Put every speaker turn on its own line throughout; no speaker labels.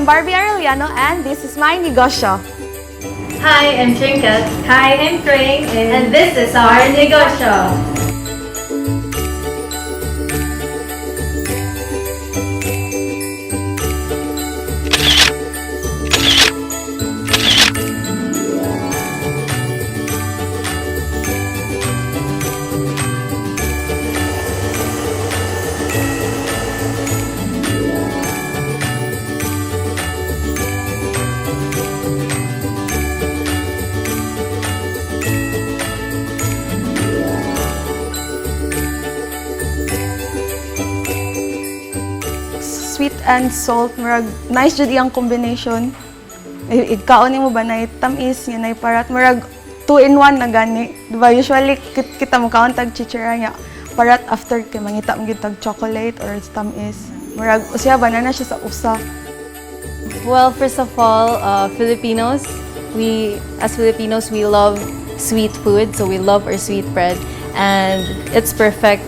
Barbie Arellano and this is my negosyo.
Hi, I'm Trinket.
Hi, I'm Kring,
And this is our negosyo.
Sweet and salt, murag nice jud iyang combination. Ikaon nimo ba nay tamis nga nay parat, murag two in one na gani. Diba usually kita mo kaon tag chichira nga parat after kay mangita mo gyud tag chocolate or tamis. Murag usiya ba na na siya sa usa.
Well, first of all, Filipinos, we as Filipinos, we love sweet food, so we love our sweet bread, and it's perfect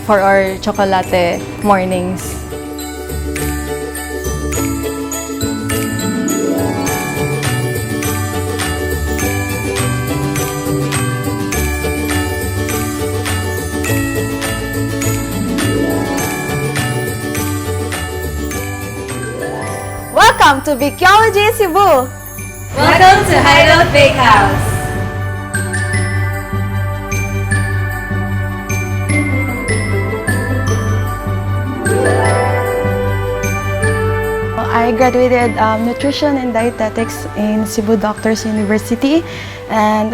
for our chocolate mornings.
Welcome to Bakeology Cebu.
Welcome to Hideout Bakehouse.
I graduated nutrition and dietetics in Cebu Doctors University, and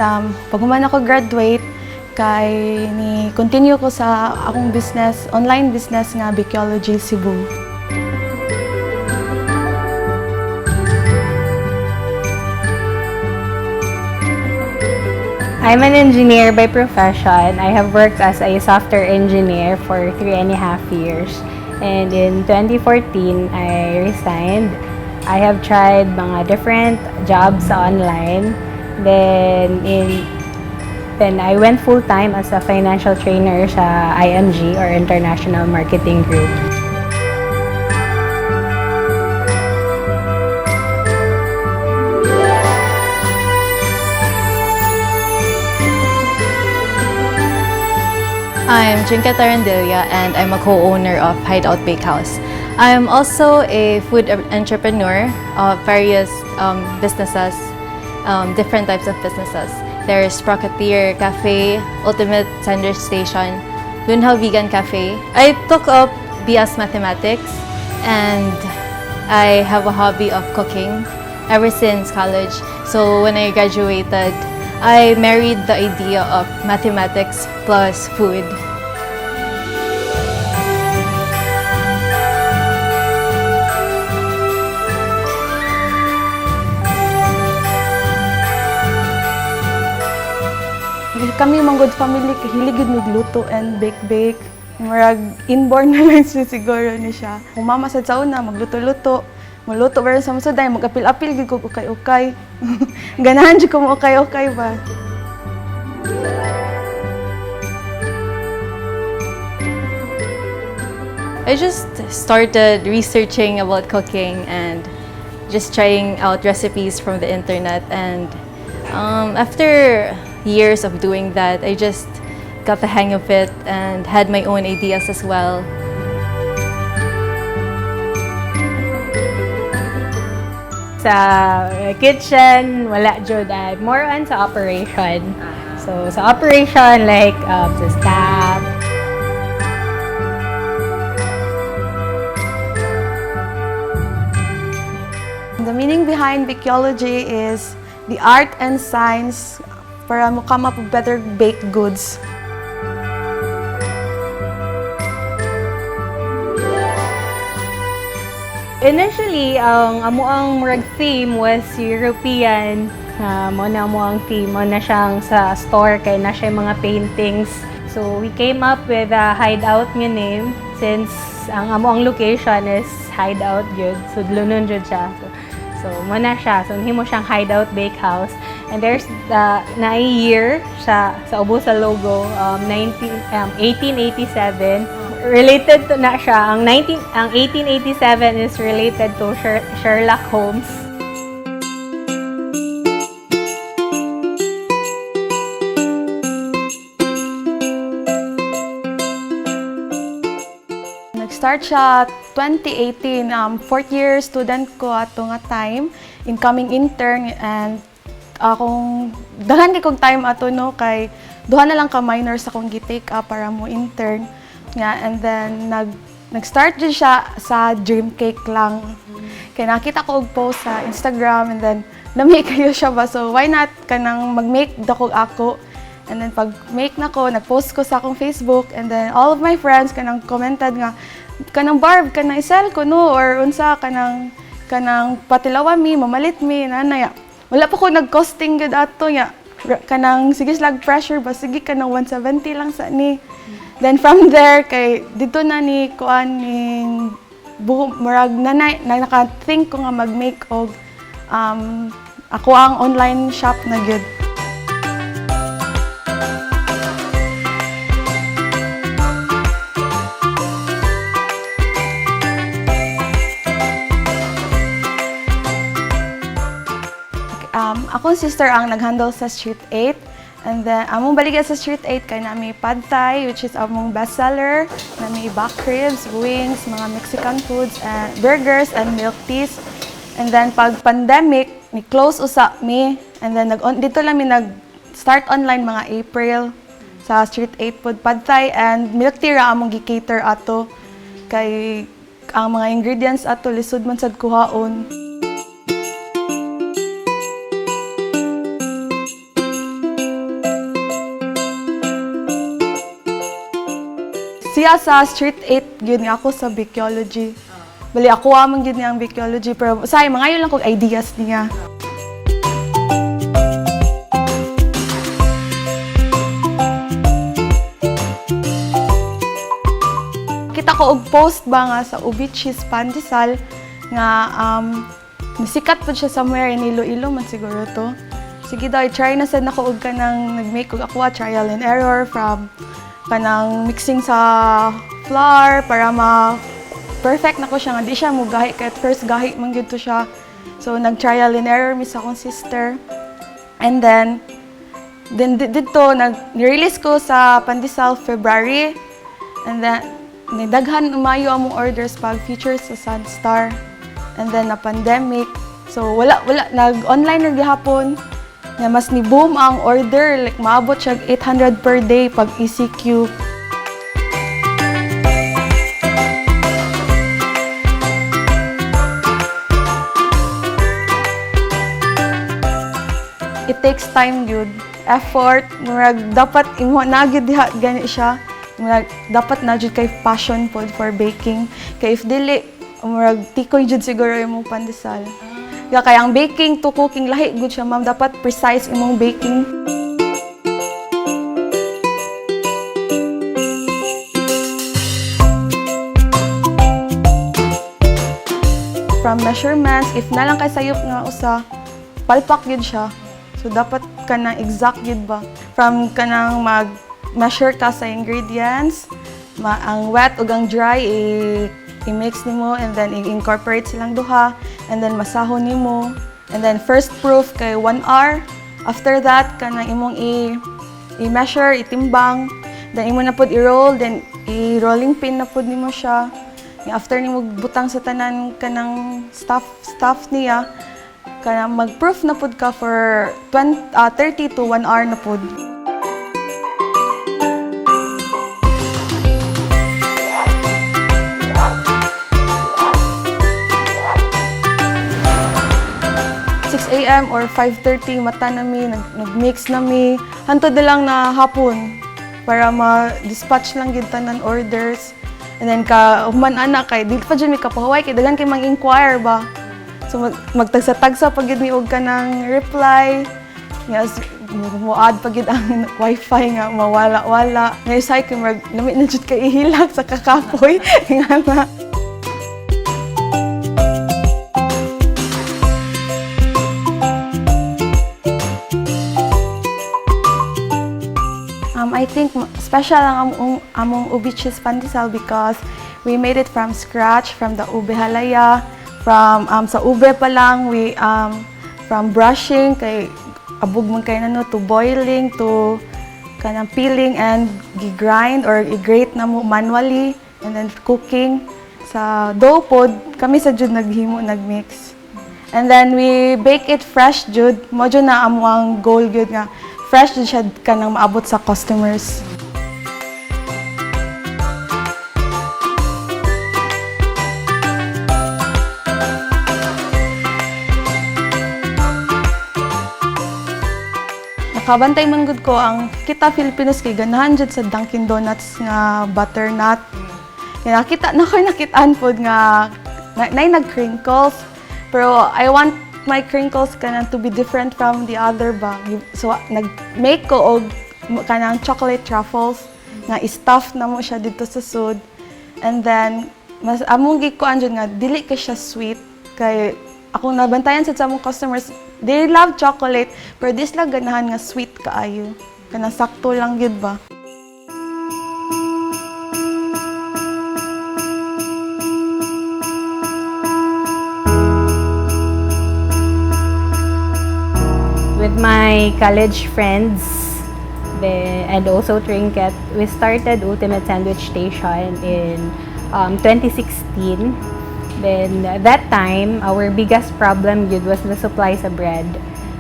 pag human ako graduate kay ni continue ko sa akong business, online business nga Bakeology Cebu.
I'm an engineer by profession. I have worked as a software engineer for 3.5 years. And in 2014, I resigned. I have tried mga different jobs online. Then I went full-time as a financial trainer sa IMG or International Marketing Group.
I'm Trinket Arandilla and I'm a co-owner of Hideout Bakehouse. I'm also a food entrepreneur of various businesses, different types of businesses. There's Sprocketeer Cafe, Ultimate Sandwich Station, Lunhaw Vegan Cafe. I took up BS Mathematics and I have a hobby of cooking ever since college. So when I graduated, I married the idea of mathematics plus food.
Kami manggod family kay hilig gyud migluto and bake bake. Murag inborn na lang siya siguro ni siya. Kung mama sad sa una magluto-luto, maluto ba rin sa mga dahil mag-apil-apil gyud kog ukay-ukay. Ganahan jud ko mo ukay-ukay ba.
I just started researching about cooking and just trying out recipes from the internet. And after years of doing that, I just got the hang of it and had my own ideas as well.
Sa kitchen, wala jud. Ay, more on sa operation. So, sa operation, like sa staff.
The meaning behind Bakeology is the art and science para mo come up with better baked goods.
Initially, ang amo ang murag theme was European. Mo na mo ang theme, mo na siyang sa store kay na siya yung mga paintings. So we came up with a Hideout nga name since ang amo ang location is Hideout gyud. So dulunon jud siya. So mo na siya. So himo siyang Hideout Bakehouse. And there's the na year sa ubos sa logo, 19 1887. Related to na siya. Ang 1887 is related to Sherlock Holmes.
Nag-start siya 2018, fourth year student ko ato nga time, incoming intern, and akong daghan kay kog time ato, no, kay duha na lang ka minors akong gi-take up para mo intern nga. And then nag-start jud siya sa dream cake lang kay nakita ko og post sa Instagram and then lami kayo siya ba, so why not kanang mag-make dako ako. And then pag make na ko, nag-post ko sa akong Facebook and then all of my friends kanang commented nga kanang, "Barb, kanang i-sell ko no or unsa, kanang patilawan mi, mamalit mi," nanaya. Wala pa ko nag-costing gud ato nya. Kanang sige slag pressure ba, sige, kanang 170 lang sa ni. Then from there kay dito na ni kuan ning buho, murag nanay na naka-think ko nga mag-make og ako ang online shop na gyud. Akong sister ang nag-handle sa Street 8. And then, among baligya sa Street 8 kay nami pad thai, which is among bestseller, nami back ribs, wings, mga Mexican foods, and burgers, and milk teas. And then, pag pandemic, ni close usa mi. And then, nag dito lang mi nag-start online mga April sa Street 8 pod, pad thai and milk tea ra among gi-cater ato kay ang mga ingredients ato lisod man sad kuhaon. Siya sa Street 8 gyud nga, ako sa Bakeology. Bali ako man gyud niya ang Bakeology, pero say mangayo lang kog ideas niya. Kita ko og post ba nga sa Ubi Cheese Pandesal nga nisikat po siya somewhere in Iloilo man siguro to. Sige daw, i-try na sad nako og kanang nag-make og ako trial and error from kanang mixing sa flour para ma perfect na ko siya nga di siya mo gahi, kay at first gahi man gyud to siya. So nag-trial and error mi sa akong sister. And then didto nag release ko sa Pandesal February. And then nidaghan umayo among orders pag features sa Sunstar. And then na pandemic. So wala nag online ra gihapon. Nga mas ni boom ang order, like maabot siya 800 per day pag ECQ. It takes time gyud, effort, murag dapat imo na gyud diha gani siya. Murag dapat na jud kay passion pod for baking. Kay if dili, murag tikoy jud siguro imong pandesal. Ya, kaya ang baking to cooking lahi gud siya, ma'am, dapat precise imong baking. From measurements, if na lang kay sayop nga usa, palpak gyud siya. So dapat kanang exact gyud ba. From kanang mag measure ka sa ingredients, ang wet ug ang dry i-mix nimo and then i-incorporate silang duha and then masahon nimo. And then first proof kay 1 hour. After that, kanang imong i-measure, itimbang, then imo na pod i-roll, then i-rolling pin na pod nimo siya. Nga after nimo butang sa tanan kanang stuff stuff niya, kanang mag-proof na pod ka for 20, 30 to 1 hour na pod. 6 a.m. or 5:30 mata na mi, nag-mix na mi. Hantod na lang na hapon para ma-dispatch lang gid tanan orders. And then ka human ana kay dili pa jud mi kapahuway kay daghan kay mang-inquire ba. So magtagsa-tagsa pa gid mi og kanang reply. Nga mo-add pa gid ang wifi nga mawala-wala. Nga usay kay murag lami na jud kay ihilak sa kakapoy nga na. I think Special ang among ube cheese pandesal because we made it from scratch, from the ube halaya, from sa ube pa lang, we from brushing kay abog man kay na, no, to boiling, to kanang peeling and gi-grind or i-grate na mo manually and then cooking sa dough pod kami sa jud naghimo, nagmix. And then we bake it fresh jud. Mao jud na amo ang goal gyud nga fresh jud siya kanang maabot sa customers. Nakabantay man gud ko ang kita Filipinos kay ganahan jud sa Dunkin Donuts nga butternut. Kaya nakita na ko, nakitaan pod nga na nag-crinkles. Pero I want my crinkles kanang to be different from the other ba. So nag-make ko og kanang chocolate truffles nga i-stuff na mo siya dito sa sud. And then mas among gikuan jud nga dili kay siya sweet kay akong nabantayan sa among customers, they love chocolate pero di sila ganahan nga sweet kaayo, kanang sakto lang gyud ba.
With my college friends and also Trinket, we started Ultimate Sandwich Station in 2016. Then at that time, our biggest problem yun was the supply sa bread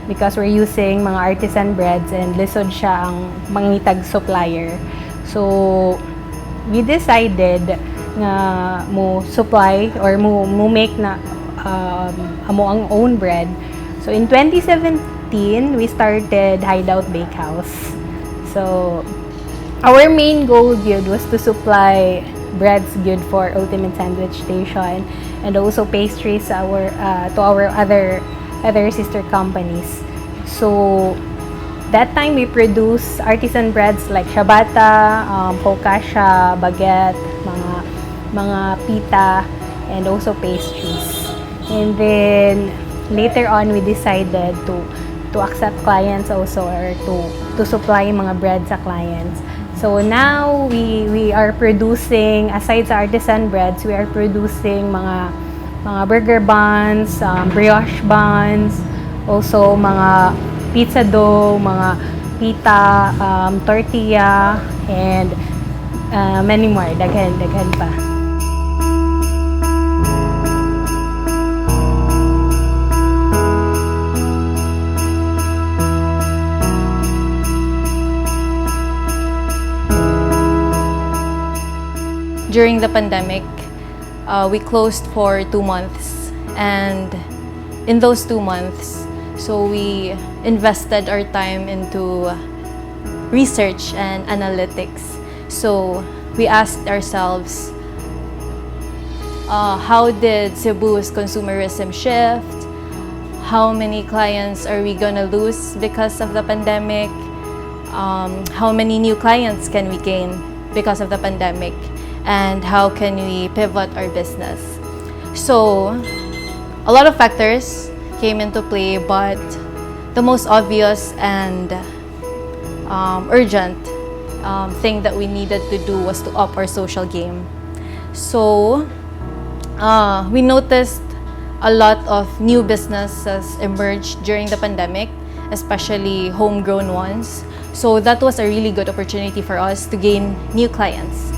because we're using mga artisan breads and lisod siya ang mangitag supplier. So we decided nga mo supply or mo make na amo ang own bread. So in 2017, we started Hideout Bakehouse. So our main goal gyud was to supply breads good for Ultimate Sandwich Station and also pastries our to our other sister companies. So that time we produce artisan breads like ciabatta, focaccia, baguette, mga pita, and also pastries. And then later on we decided to accept clients also or to supply mga bread sa clients. So now we are producing, aside sa artisan breads, we are producing mga burger buns, brioche buns, also mga pizza dough, mga pita, tortilla, and many more. Daghan, daghan pa.
During the pandemic, we closed for 2 months. And in those 2 months, so we invested our time into research and analytics. So we asked ourselves, how did Cebu's consumerism shift? How many clients are we gonna lose because of the pandemic? How many new clients can we gain because of the pandemic? And how can we pivot our business? So, a lot of factors came into play, but the most obvious and urgent thing that we needed to do was to up our social game. So, we noticed a lot of new businesses emerged during the pandemic, especially homegrown ones. So that was a really good opportunity for us to gain new clients.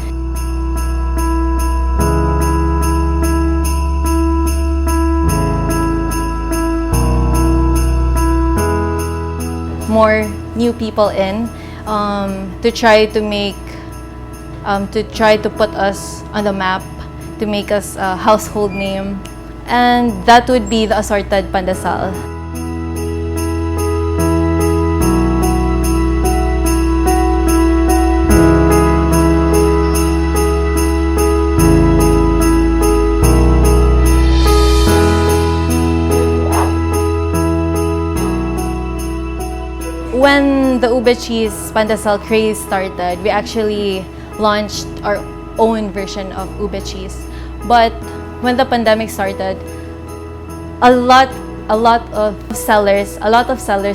More new people in to try to put us on the map, to make us a household name, and that would be the assorted pandesal. When the ube cheese pandesal craze started, we actually launched our own version of ube cheese. But when the pandemic started, a lot of sellers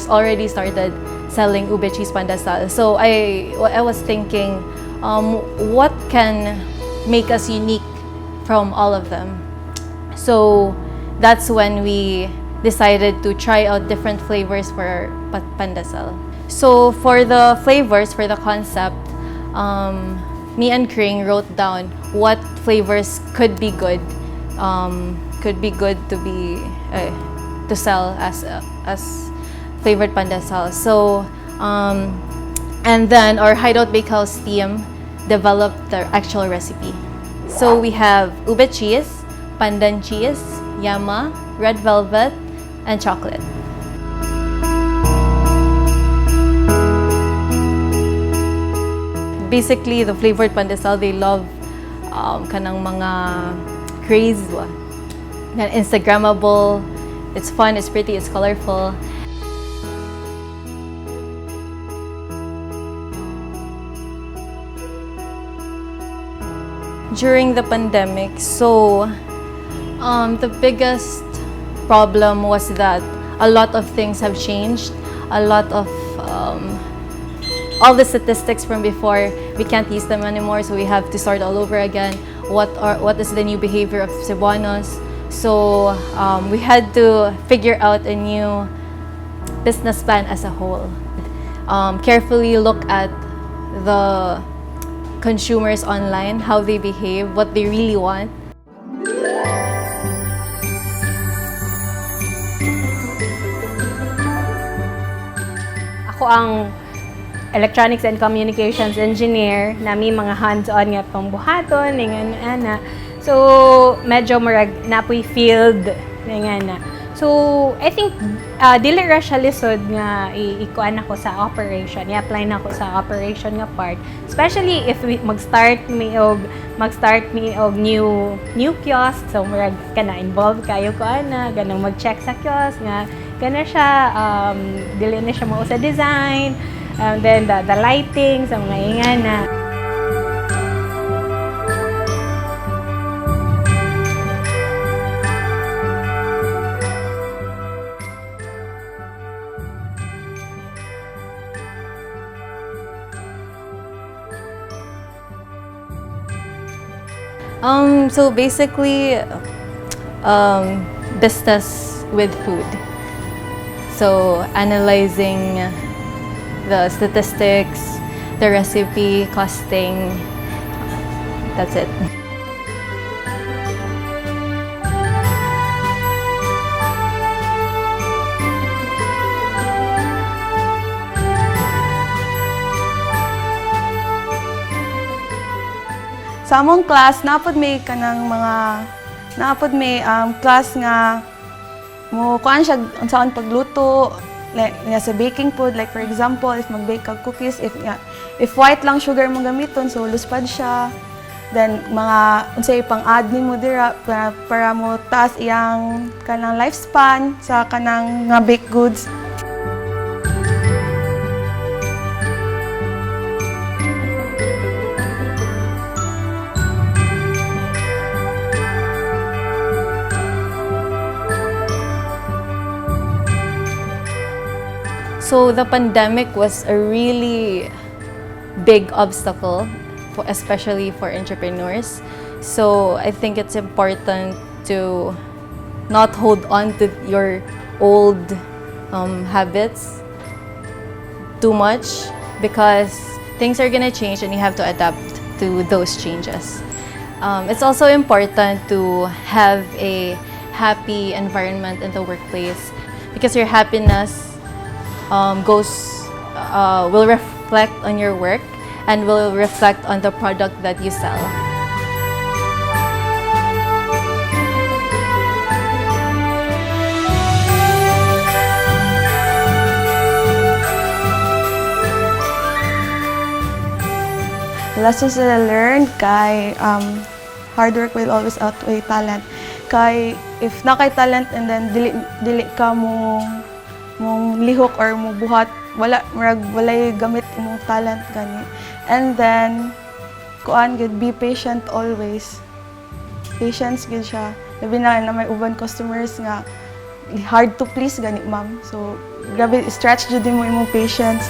already started selling ube cheese pandesal. So I was thinking, what can make us unique from all of them? So that's when we decided to try out different flavors for pandesal. So for the flavors, for the concept, me and Kring wrote down what flavors could be good to sell as flavored pandesal. So and then our Hideout Bakehouse team developed the actual recipe. So we have ube cheese, pandan cheese, yama, red velvet, and chocolate. Basically, the flavored pandesal, they love kanang mga craze ba? Na Instagrammable, it's fun, it's pretty, it's colorful. During the pandemic, so the biggest problem was that a lot of things have changed. A lot of all the statistics from before, we can't use them anymore, so we have to start all over again. What is the new behavior of Cebuanos? So we had to figure out a new business plan as a whole. Carefully look at the consumers online, how they behave, what they really want.
Ako ang electronics and communications engineer na may mga hands-on nga pangbuhaton, nga ana. So, medyo murag napoy field nga na. So, I think dili ra siya lisod nga ikuan ako sa operation, i-apply na ako sa operation nga part. Especially if we mag-start mi og new kiosk. So murag kana involved kayo ko ana, ganang mag-check sa kiosk nga kana siya dili na siya mao sa design, and then the lighting sa mga ingana.
So basically, business with food. So analyzing the statistics, the recipe, costing, that's it.
Sa among class, napod may kanang mga napod may class nga mo kuan siya unsaon pagluto like nga sa baking food, like for example, if mag-bake kag cookies, if nga, if white lang sugar mo gamiton, so luspad siya. Then mga unsay pang-add nimo dira para mo taas iyang kanang lifespan sa kanang nga baked goods.
So the pandemic was a really big obstacle, especially for entrepreneurs. So I think it's important to not hold on to your old habits too much, because things are going to change and you have to adapt to those changes. It's also important to have a happy environment in the workplace, because your happiness will reflect on your work and will reflect on the product that you sell.
Lessons that I learned kay hard work will always outweigh talent. Kay if na kay talent and then dili ka mo mong lihok or mo buhat, wala murag walay gamit imong talent gani. And then kuan gud, be patient always. Patience gud siya. Labi na na may uban customers nga Hard to please gani, ma'am. So grabe stretch jud mo imong patience.